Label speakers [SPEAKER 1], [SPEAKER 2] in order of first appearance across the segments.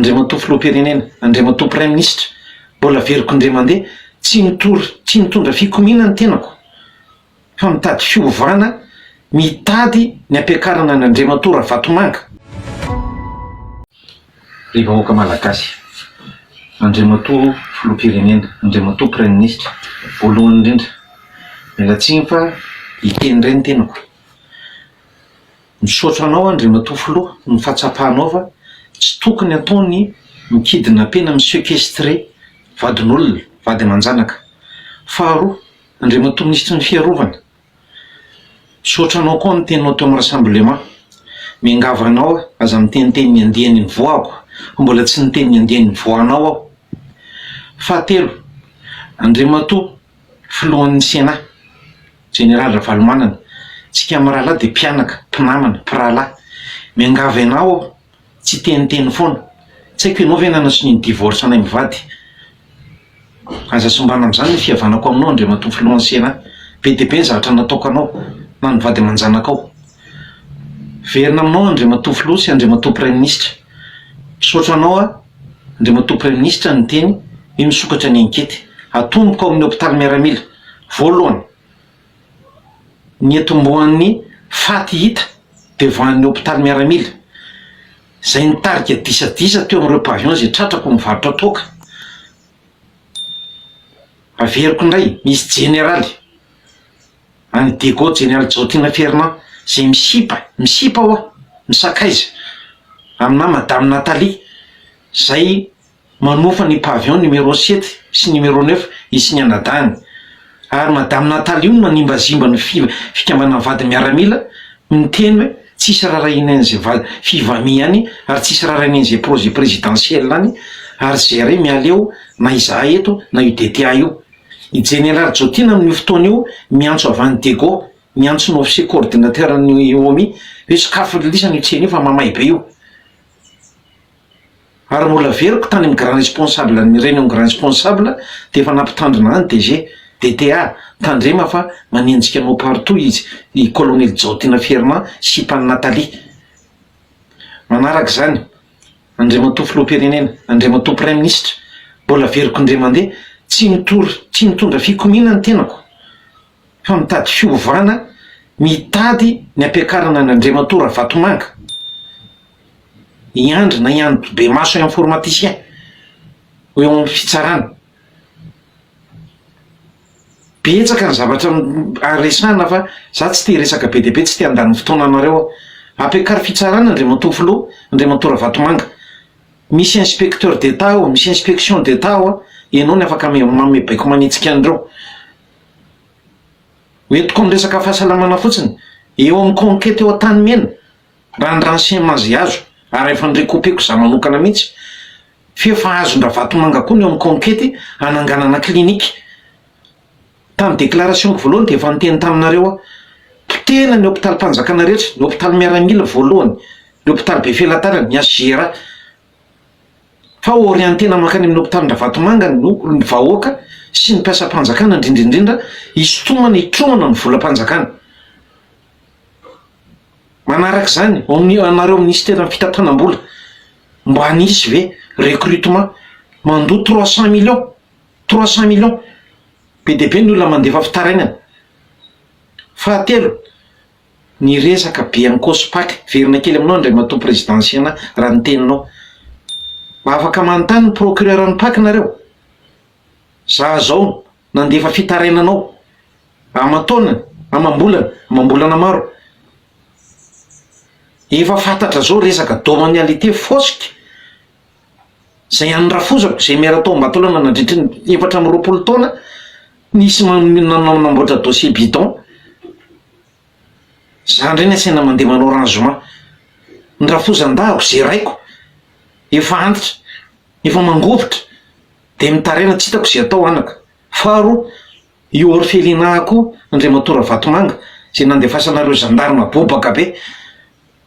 [SPEAKER 1] Andriamatoa Filoham-pirenena, Andriamatoa Praiminisitra, mbola averiko indray mandeha, tsy nitory, tsy nitondra fikomiana ny tenako fa mitady fiovana, mitady ny hampiakarana an'Andriamatoa Ravatomanga. Ry vahoaka Malagasy, Andriamatoa Filoham-pirenena, Andriamatoa Praiminisitra, voalohany indrindra, miala tsiny fa hiteny indray ny tenako. Misaotra anao Andriamatoa Filoha ny fahatsapanao fa tsy tokony atao ny mi-kidnapper na mi-sequestrer vadin'olona, vady aman-janaka. Faharoa, Andriamatoa Minisitry ny Fiarovana, misaotra anao koa ny teninao teo amin'ny rassemblement. Miangavy anao aho, aza miteniteny ny andiany nivoahako fa mbola tsy niteny ny andiany nivoahanao aho. Fahatelo, Andriamatoa Filohan'ny Sénat, Jeneraly Ravalomanana, tsika mirahalahy dia mpianaka, mpinamana, mpirahalahy. Miangavy anao aho, tsy hiteniteny foana. Tsy haiko ianao ve nanasonia ny divorce anay mivady? Aza sombana amin'izany ny fihavanako aminao Andriamatoa Filohan'ny Sénat. Be dia be ny zavatra nataoko anao, na ny vady aman-janakao. Miverina aminao Andriamatoa Filoha sy Andriamatoa Praiminisitra. Misaotra anao aho Andriamatoa Praiminisitra niteny hoe misokatra ny ankety. Atomboka ao amin'ny hopitaly miaramila. Voalohany, niantombohan'ny faty hita devoan'ny hopitaly miaramila, izay nitarika disadisa teo amin'ireo pavillon izay tratrako mivarotra toaka. Averiko indray, misy jeneraly any Diego, jeneraly Jaotiana Fernand, izay misipa, misipa hoa, misakaiza aminà Madame Nathalie, izay manofa ny pavillon numéro sept sy numéro neuf izy sy ny anadahiny. Ary Madame Nathalie io no manimbazimba ny fikambanana vady miaramila miteny hoe tsisy rarahina an'izay vady fivami any ary tsisy rarahina an'izay projet présidentiel any ary izay re miala eo na izahay eto na io DTA io. I Jeneraly Jaotiana amin'io fotoana io miantso avy any Diego, miantso ny officier coordinateur ny OMI hoe sokafy lisany io tsena io fa mamay be io. Ary mbola averiko tany amin'ny grand responsable ny réunion grand responsable dia efa nampitandrina ahy ny DG, DTA, tandrema fa manenjika anao partout izy i colonel Jaotiana Firmin sipan'i Nathalie. Manaraka izany, Andriamatoa Filoham-pirenena, Andriamatoa Praiminisitra, mbola averiko indray mandeha, tsy mitory, tsy mitondra fikomiana ny tenako fa mitady fiovana, mitady ny hampiakarana an'Andriamatoa Ravatomanga. I Andry na i Andry Bemaso informaticien ho eo amin'ny fitsarana. Betsaka ny zavatra resahana fa za tsy te hiresaka be dia be, tsy te handany fotoana anareo aho. Ampiakaro fitsarana Andriamatoa Filoha, Andriamatoa Ravatomanga. Misy inspecteur d'Etat ao, misy inspection d'Etat ao, ianao ny afaka manome baiko manetsika an'ireo. Ho entiko amin'ny resaka fahasalamana fotsiny, eo amin'ny conquête eo Antanimena, Raha ny renseignement izay azo, ary efa ni-recoupeko za manokana mihitsy, f'efa azon-dRavatomanga koa ny eo amin'ny conquete hananganana clinique. Tamin'ny déclaration-ko voalohany dia efa niteny taminareo aho, potehina ny hopitalim-panjakana rehetra, ny hopitaly miaramila voalohany, ny hopitaly Befelatanana, ny HJRA, fa orienter-na mankany amin'ny hopitalim-dRavatomanga ny vahoaka sy ny mpiasam-panjakana indrindra indrindra hisintomana hitrohana ny volam-panjakana. Manaraka izany, ao amin'ny anareo minisiteran'ny fitantanam-bola, mba nisy ve recrutement mandoa trois cent millions, trois cent millions, be dia be ny olona mandefa fitarainana. Fahatelo, ny resaka be an'i Cospac, miverina kely aminao Andriamatoa Président Sénat raha ny teninao. Mba afaka manontany ny procureur ny Pac nareo? Za zao nandefa fitarainanao aman-taonany, amam-bolana, amam-bolana maro. Efa fantatra zao resaka domanialité fosika zay an'ny rafozako zay miara tao Ambatolaona nandritry ny 24 taona nisy nanao namboatra dossier bidon. Za ndray ny asaina mandeha manao rangement. Ny rafozan-dahako zay raiko efa antitra, efa mangovitra. Dia mitaraina tsy hitako izay atao anaka. Faharoa, io orphelinat koa Andriamatoa Ravatomanga izay nandefasanareo gendarme bobaka be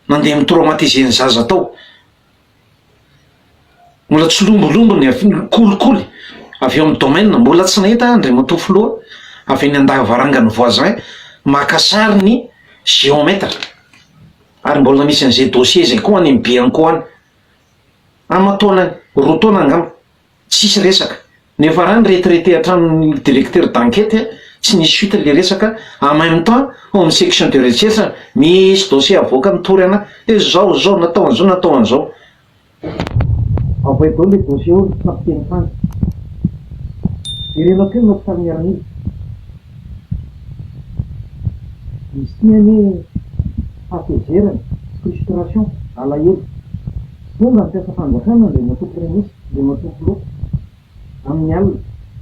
[SPEAKER 1] nandeha mi-traumatiser ny zaza tao. Mbola tsy lombolombo ny kolikoly avy eo amin'ny domaine, mbola tsy nahita aho Andriamatoa Filoha avy eny an-davarangan'ny voisin maka sary ny géomètre ary mbola misy an'izay dossier izay koa any amin'ny Bianco any. Aman-taonany, roa taona angamba, tsisy resaka. Nefa raha ny retraité hatramin'ny directeur d'enquête, tsy nisy suite le resaka, en même temps ao amin'ny section de recherche misy dossier avoaka mitory anah hoe zao zao natao an'izao natao an'izao. Avoay daholo le dossier eo ry capitaine Fanja. Jerena kely ny hopitaly miaramila. Izy ity anie fahatezerana, frustration, alahelo. Tonga ny mpiasam-panjakana Andriamatoa Praiminisitra, Andriamatoa Filoha, amin'ny alina,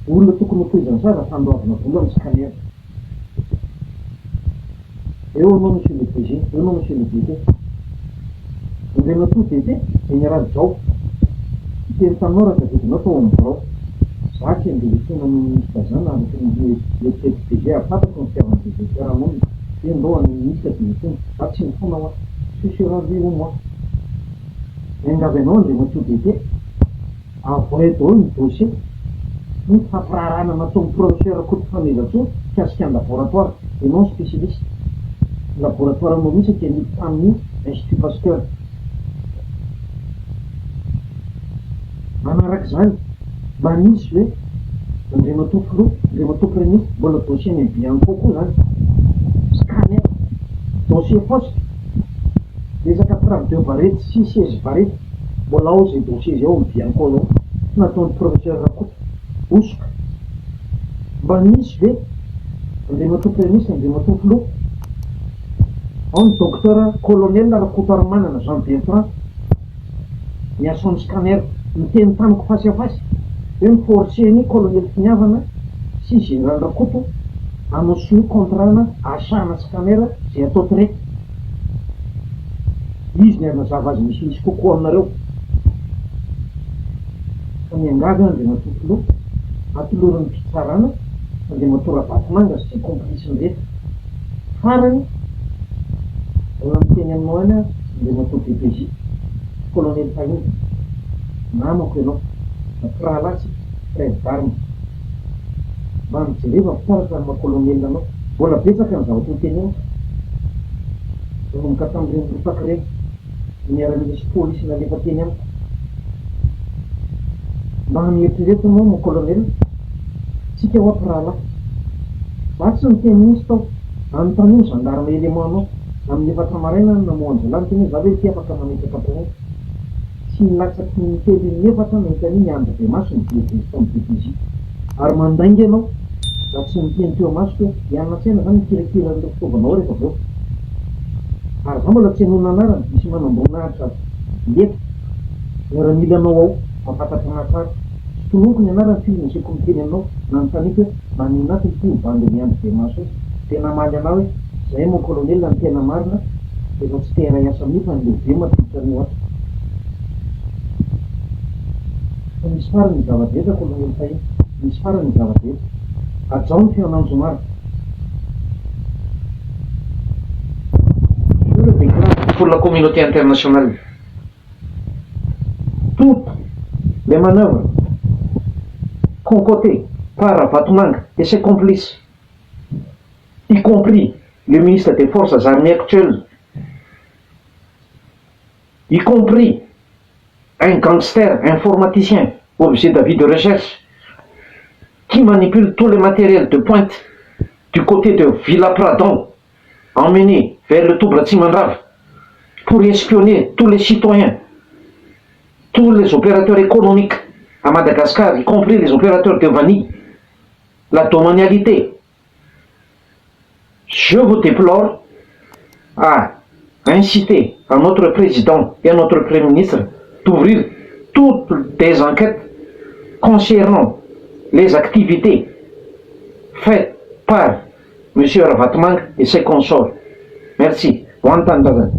[SPEAKER 1] olona tokony ho tohizan'ny sazy ampandoavina vola amin'ny scanner. Eo anao Monsieur le DG, eo anao Monsieur le DT. Andriamatoa DT, Général Jao, niteny taminao raha tadidinao tao amin'ny birao, za tsy andeha hifona amin'ny ministre zany araka ny eritreritry DG ary fantatro ny fitiavan'i DG fiarahamonina, hoe ndao any ministre dia hifona, za tsy mifona hoa, ce sera lui ou moi. Miangavy anao Andriamatoa DT, avoahy daholo ny dossier ny fampiraharahana nataon'ny Professeur Koto Fanezantsoa mikasika ny laboratoire, ianao no spécialiste, ny laboratoire anao mihitsy dia niditra tamin'ny Institut Pasteur. Manaraka izany, mba nisy ve Andriamatoa Filoha, Andriamatoa Praiminisitra, mbola dossier any Bianco koa izany, scanner, dossier fosika, resaka trave de barety sy siège barety, mbola ao izay dossier izay ao amin'ny Bianco ao, nataon'ny Professeur Rakoto, hosoka. Mba nisy ve Andriamatoa Praiminisitra, Andriamatoa Filoha, ao ny Docteur Colonel Rakotoarimanana Jean Bertrand, miasa ao amin'ny scanner, niteny tamiko face à face hoe mi-forcer ny Colonel Finiavana sy Général Rakoto hanao sonia contrat-na achat-na scanner izay atao traite. Izy ny hanazava azy misimisy kokoa aminareo. Ka miangavy aho Andriamatoa Filoha, atolory ny fitsarana Andriamatoa Ravatomanga sy izay complice-ny rehetra. Farany, mbola miteny aminao ihany aho Andriamatoa DPJ, Colonel Fahiny, namako ianao, mpirahalahy tsika, frère d'armes. Mba mijereva fitaratra ny maha colonel anao. Mbola betsaka ny zavatra ho teneniko. Nanomboka tamin'ireny rotaka ireny, ny miaramila sy polisy nalefa teny amiko. Mba mieritrereta moa mon colonel, tsika hoa mpirahalahy. Za tsy niteny mihitsy tao. Anontanio ny gendarme élément anao. Amin'ny efatra maraina aho no namoha an-jiolahy niteny hoe za ve ity afaka mametraka plainte. Tsy nilatsaky ny intelo inefatra nahita an'iny andry be maso nivezivezy tao amin'ny DPJ. Ary mandainga ianao raha tsy niteny teo imasoko hoe hianina an-tsaina zany mikirakira an'ireo fitaovana ao rehefa avy eo. Ary za mbola tsy hanonona anarana, misy manamboninahitra lefitra miaramilanao ao mahafantatra anah tsara. Tsy tononiko ny anarany f'izy no aseko miteny aminao, nanontaniako hoe maninona ato ity io bandy miandry be maso io? Dia namaly anah hoe zay mon colonel ny tena marina efa tsy te hiray asa amin'io fa ny lehibe mampiditra an'io ato. Fa misy farany ny zava-drehetra colonel fahiny, misy farany ny zava-drehetra. Hajao ny feon'Anjomara. Je le déclare pour la communauté internationale. Toutes les manœuvres concoctées par Ravatomanga et ses complices, y compris le ministre des forces armées actuel, y compris un gangster informaticien objet d'avis de recherche qui manipule tous les matériels de pointe du côté de Villa Pradon emmené vers le Toby Ratsimandrava pour espionner tous les citoyens, tous les opérateurs économiques à Madagascar, y compris les opérateurs de vanille, la domanialité. Je vous déplore à inciter à notre président et à notre premier ministre d'ouvrir toutes des enquêtes concernant les activités faites par Monsieur Ravatomanga et ses consorts. Merci. Ho an'ny tanindrazana.